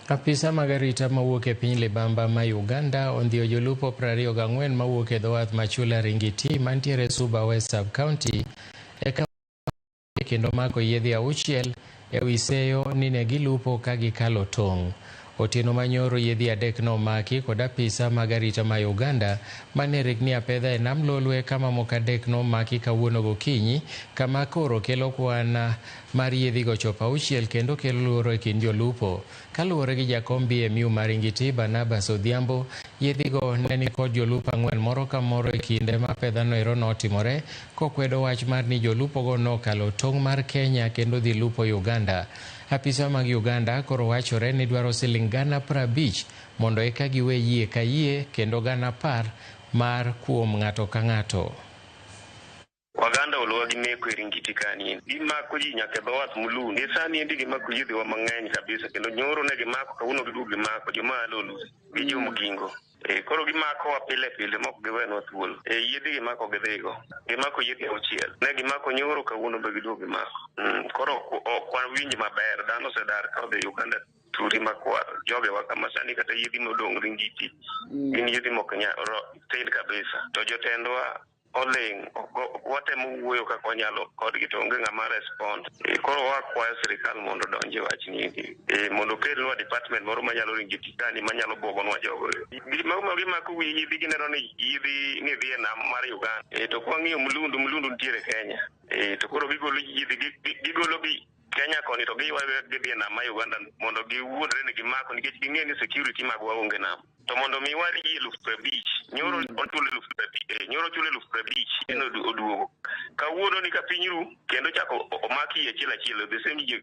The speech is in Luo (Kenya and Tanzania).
Apisa mag arita mawuok e piny Libamba ma Uganda ondhiyo jolupo 24 mawuok e dho wath ma Chula Ringiti mantiere Suba West Sub-County eka kendo mako yiedhi auchiel e wi seyo ni ne gilupo ka gikalo tong'. Otieno manyoro yiedhi adek nomaki kod apisa mag arita ma Uganda mane rigni apedha e nam Lolwe ka mamoko adek nomaki kawuono gokinyi kama koro kelo kwan mar yiedhigo chopo auchiel kendo kelo luoro e kind jolupo. Kaluwore gi jakom BMU ma Ringiti Barnabas Odhiambo, yiedhigo ne nikod jolupo ang'wen moro ka moro e kinde ma apedhano ero notimore kokwedo wach mar ni jolupogo nokalo tong' mar Kenya kendo dhi lupo Uganda. Apisa mag Uganda koro wachore ni dwaro siling 50,000 mondo eka giwe yie ka yie kendo 10,000 mar kuom ng'ato ka ng'ato. Waganda olowa gi meko e Ringiti kani. Gimako ji nyaka e dho wath Mulund. Gi sani endi gimako yiedhiwa mang'eny kabisa kendo nyoro ne gimako kawuono giduogo gimako joma a Lolwe gi jo Mugingo. E, koro gimakowa pile pile mok giwenwa thuolo. E, yiedhi gimako gidhigo. Gimako yiedhi auchiel. Ne gimako nyoro kawuono be giduogo gimako. Koro ok wawinj maber. Dhano osedar ka odhi Uganda turi makwar. Jogewa kama sani kata yiedhi modong' Ringiti gin yiedhi mok tin kabisa. To jotendwa oling', watemo wuoyo kaka wanyalo kodgi to onge ng'ama respond. E, koro wakwayo sirikal mondo odonj e wachni e, mondo okelnwa department moro manyalo ringo kani manyalo buogonwa jogo. Gima gimako wi yiedhi gineno ni yiedhi ni dhi e nam mar Uganda. E, to kwang'iyo Mulundu, Mulundu nitiere Kenya. E, to koro gigolo yiedhi gigolo gi Kenya koni to giywayo gidhi e nam mar Uganda mondo giwuondre ni gimako nikech ging'e ni security magwa onge nam. To mondo mi war yie 50,000, nyoro ochulo 50,000, nyoro ochulo 50,000 en oduogo. Kawuono ni ka piny ru kendo chako omak yie achiel achiel the same yie.